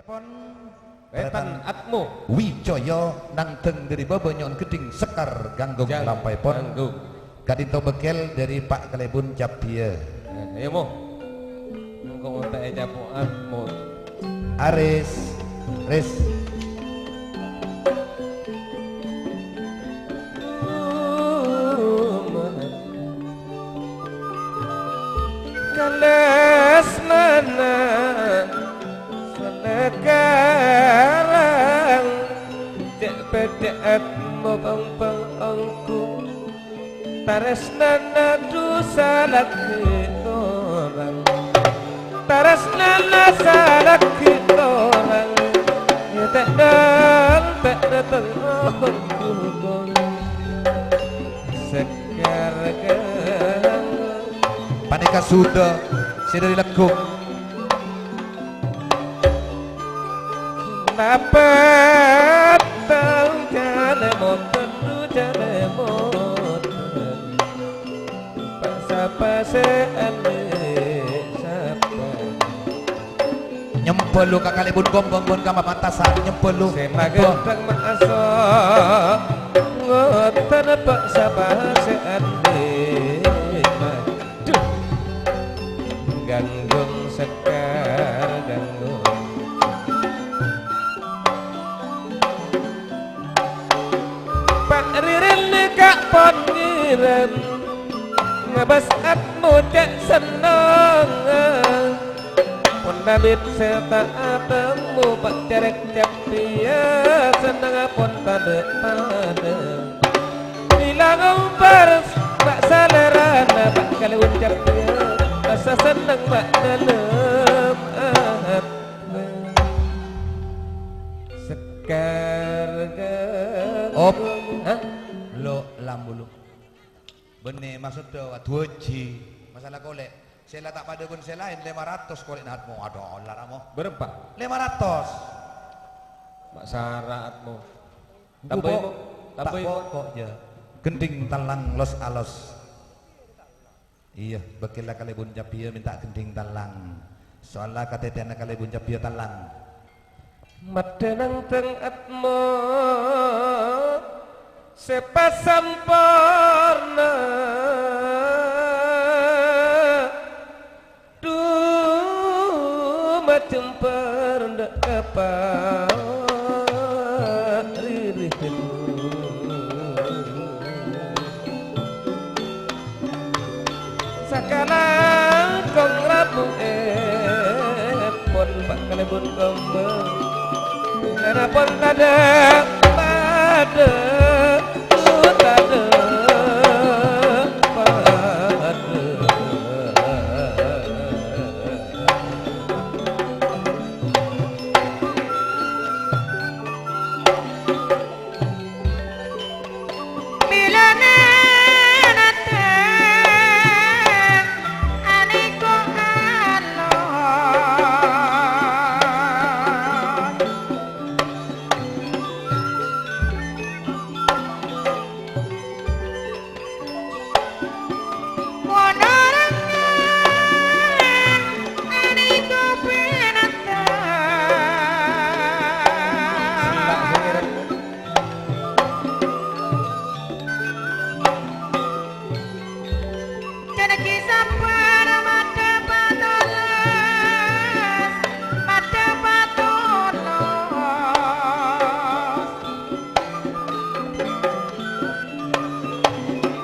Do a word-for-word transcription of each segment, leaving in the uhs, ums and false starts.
Pon Wetan Atmo. Wijaya nangdhâng dhâri bâbâ nyo'on ghedhing Sekar Ganggung Jang-, lampahèpon. Ganggung. Ka'dinto bâkkèl dhâri Pa' Kalèbun Cabbhiyâ. Nah, ayo, Mo. Engko' ngonta'è capo'an, Mo. Aris, Ris. Kalèsnana salèkarang, cè' pèccè'an mo bang-bang ongghu. Tarèsnana dhusa laghi' torang. Tarèsnana salaghi' torang. Tè'-, tè'-, tè'-, Sekar Ganggung. Panèka Suda sè dhâri Leggung. Napa tang jalè moten, jalè moten. Pa-, sapa sè andhi', sapa? Nyembâ lu ka Kalèbun Gombong, bân ka Pamatasan, nyembâ lu. Sè maghânteng ma'aso, ngoten pa' sapa sè andhi', ma-, duh. Ganggung Sekar Ganggung. Pa' Ririn ka' pon ngèrèm, ngabâs atmo cè' sennengnga. Pon abit sè ta' atemmo, Pa' Carèk Cabbhiyâ, sennengnga pon tadâ' padâ. Bilâ ngompar, Pa' salèrana, Pa' Kalèbun Cabbhiyâ, rassa senneng, Pa' dâlem atè. Sekar Ganggung. Op. Hah? Lo, lam bulu. Bânnè maksodda duwâji. Masalah kolè'. Sè la ta' padâ bân sè laèn, lèma ratos kolè'na atmo. Adhu, olar, Mo. Bârâmpa? Lèma ratos. Ma' sara atmo. Tambâi, Mo. Tambâi, Mo. Pokok, ya. Gendhing tallang los-alos. Iyâ, bâkkèlla Kalèbun Cabbhiyâ mènta gendhing tallang. Soalla katètèyanna Kalèbun Cabbhiyâ tallang. Maddhâ nangdhâng atmo sè pasamporna. Dhu majembhâr dâ' ka Pa' Ririn. Sakalangkong rabuèpon Pa' Kalèbun Gombong. Ènapon tadâ' padâ, tadâ' padâ. Bilâna nantè anèko alos. Mon orèng anèko binatang. Jhâ' naghi sabbhân maddhâ patolos, maddhâ patolos.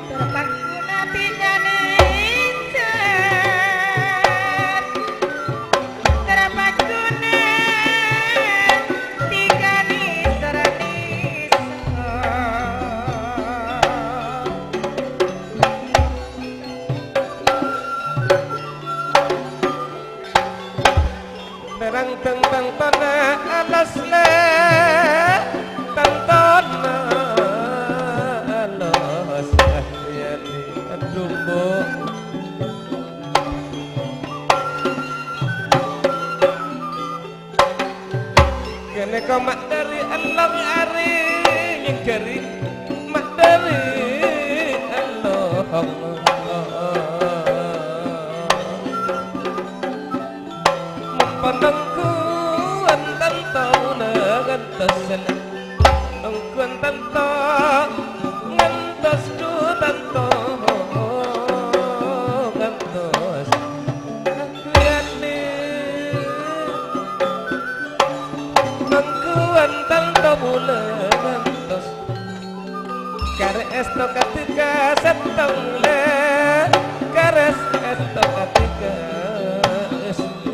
Terpaghuna bhidhâna injhâr. Terpaghuna bhidhâna injhâr. Nerang tentang tanah alas lè, tentang tanah alas. Yati, aduh, Bu. Kènè ko ma' dâri èllong arè, nyeggâri ma' dâri èllong. Mon ponang ku wonten Enggun tanto ngantos, du tanto ngantos Guyali. Enggun tanto bulâ ngantos kar èsto katèka sèttong lè, kar èsto katèka sèttong.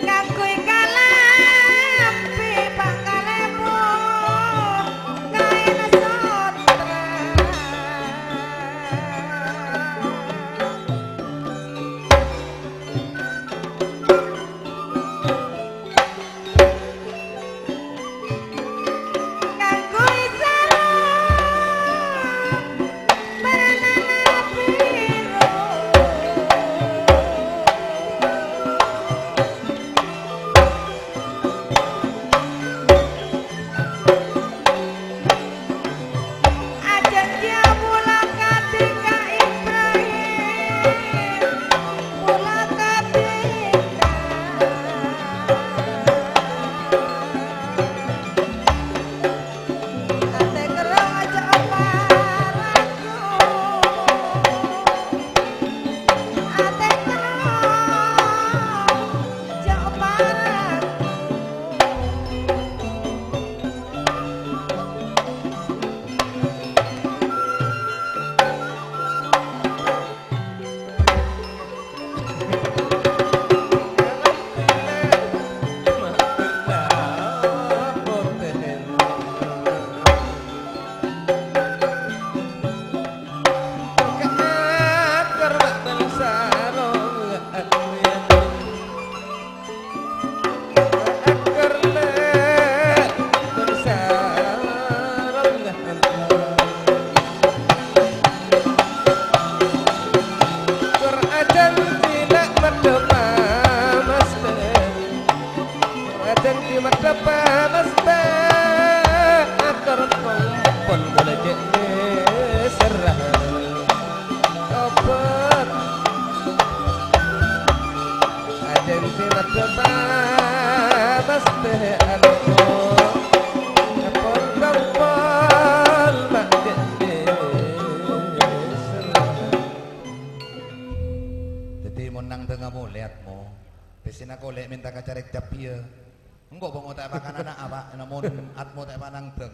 Kaangghuy kalambi pangkalèbun kaèn sottra. Kaangghuy sarung bârnana biru. Ajhânjhiyâ bulâ kadhi ka Ibrahim, bulâ kadhi ka. Atè kerrong ajâ' paraku. Atè kerrong ajâ' paraku. Ajhânjhi maddhâ pamastè, akor pon bulâ cè' serra. Tobat. Ajhânjhi maddhâ pamastè anto, akor pon ma' cè' serra. Dhâddhi mon nangdhâng amolè atmo, pèssèna kolè' mènta ka carèk cabbhiyâ. Engko' bângo ta' èpakanana apa, namong atmo ta' èpanangdhâng.